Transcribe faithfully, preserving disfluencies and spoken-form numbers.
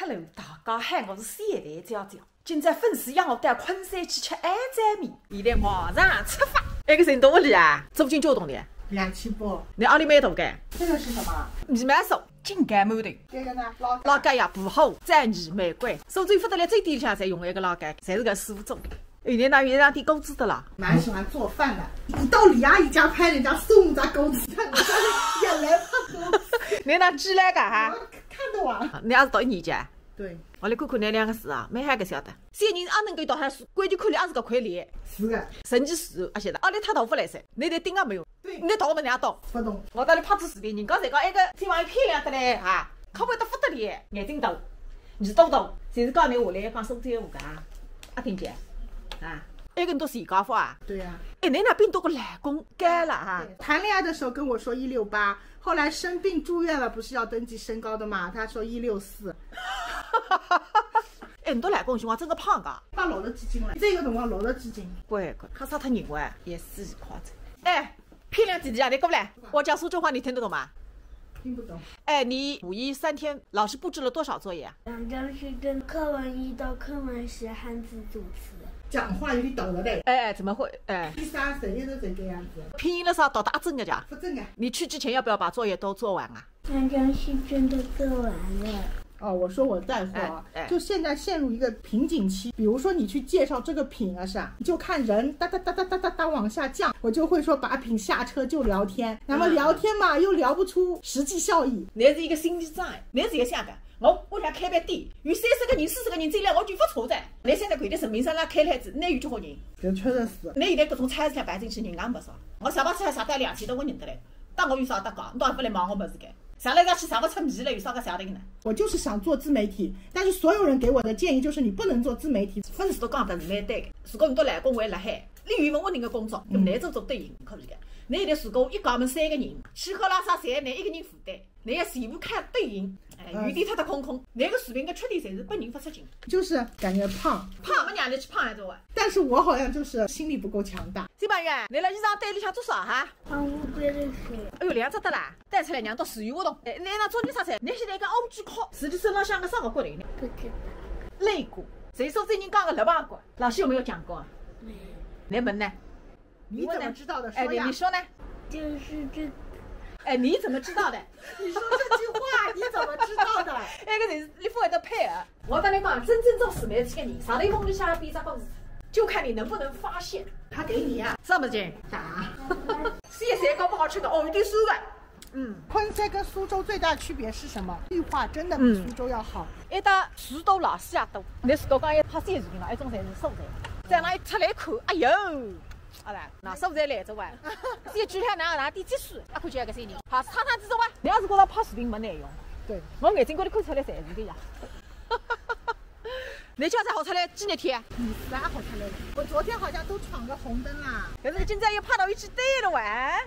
Hello，大家好，我是谢谢姐姐。今朝粉丝约我到昆山去吃蚵仔面，现在马上出发。埃个人到屋里啊，租金交通的，两千八。侬屋里蛮大个。这个是什么？米麦酥，紧干馒头。这个呢？老干。老干呀，布荷、芋泥、玫瑰，苏州勿得了，酒店里向侪用埃个老干，侪是搿师傅做的。有年呢，有两天钩子的了。蛮喜欢做饭的，你到李阿姨家拍人家送只钩子，看我家里也来怕钩子。侬哪寄来个哈？我看的哇。侬也是读一年级啊？对。我来看看侬两个字啊，蛮好个晓得。小人阿能够读好书，关键看侬阿是搿块料。是的。神奇是，而且呢，阿里太大勿来塞，侬得盯也没用。对。侬读么侬也懂。不懂。我到里拍仔视频，人家侪讲埃个地方漂亮得来啊，可爱得勿得了，眼睛大，耳朵大，侪是讲侬下来讲苏州话个啊，阿听见啊？埃个侬读自家福啊？对呀。哎，侬哪比侬个老公高了哈？对，谈恋爱的时候跟我说一六八，后来生病住院了，不是要登记身高的吗？他说一六四。哎，侬老公辰光真个胖个？八六十几斤了，这个辰光六十几斤。乖乖，看杀脱人哇，也是夸张。哎，漂亮姐姐，你过来，我讲苏州话你听得懂吗？听不懂。哎，你五一三天老师布置了多少作业啊？两张试卷，课文一到课文十，汉字组词。讲话有点倒了嘞。哎，哎，怎么会？哎。第三，谁也都这个样子。拼音的时候倒打针的讲。不正啊。你去之前要不要把作业都做完啊？两张试卷都做完了。哦，我说我带货啊，哎，哎。就现在陷入一个瓶颈期。比如说你去介绍这个品啊，是啊，你就看人哒哒哒哒哒哒哒往下降，我就会说把品下车就聊天。那么聊天嘛，又聊不出实际效益。侬是一个心理障碍，侬是一个想法。我屋里向开爿店，有三十个人、四十个人进来，我就勿错哉。侬现在搿点人民商场开摊子，侬有交关人。搿确实是。侬现在搿种菜市场摆进去，人家没少。我上趟菜市场摆两千多个人得来，当我有啥得讲？侬还勿来买我物事个？上来上去上勿出米来，有啥个啥个呢？我就是想做自媒体，但是所有人给我的建议就是你不能做自媒体。粉丝都讲得是蛮对个，如果侬老公还辣海，侬有稳定个工作，搿么侬做做抖音可以个。侬现在如果一家门三个人，吃喝拉撒侪侬一个人负担，侬要全部靠抖音，哎，嗯。原地踏踏空空，侬个视频个缺点侪是拨人发出去。就是感觉胖。胖么让侬去胖一种啊。但是我好像就是心理不够强大。小朋友，侬辣衣裳袋里向做啥哈？放乌龟的水。哎哟，两只得啦，带出来让到自由活动。哎，侬那做点啥菜？侬现在一个O G靠，自己身浪向个啥个骨头呢？不知道。肋骨，谁说最近讲个肋排骨？老师有没有讲过啊？没有。侬问呢？你怎么知道的？哎，说呀。你，你说呢？就是这。哎，你怎么知道的？你说这句话，你怎么知道的？哎，搿个人，你勿会得配合。我跟你讲，真正做自媒体个人，上头梦里向编只故事，就看你能不能发现。他给你呀。啥物事？啥？西餐搞勿好吃个，哦，有点酸个。嗯。昆山跟苏州最大区别是什么？绿化真的比苏州要好。嗯。一搭树多，垃圾也多。侬自家讲一拍三十斤了，一种侪是素材。再拿一出来看，哎哟，啊啦，那素材来着哇。搿几天哪哪点积水，啊，看见搿些人，好，擦擦子走哇。侬要是觉得拍视频没内容，对。我眼睛高头看出来侪是个呀。侬叫啥好出来几日天？嗯，是啊，好出来了。我昨天好像都闯个红灯啦。可是今朝又拍到一只对了哇。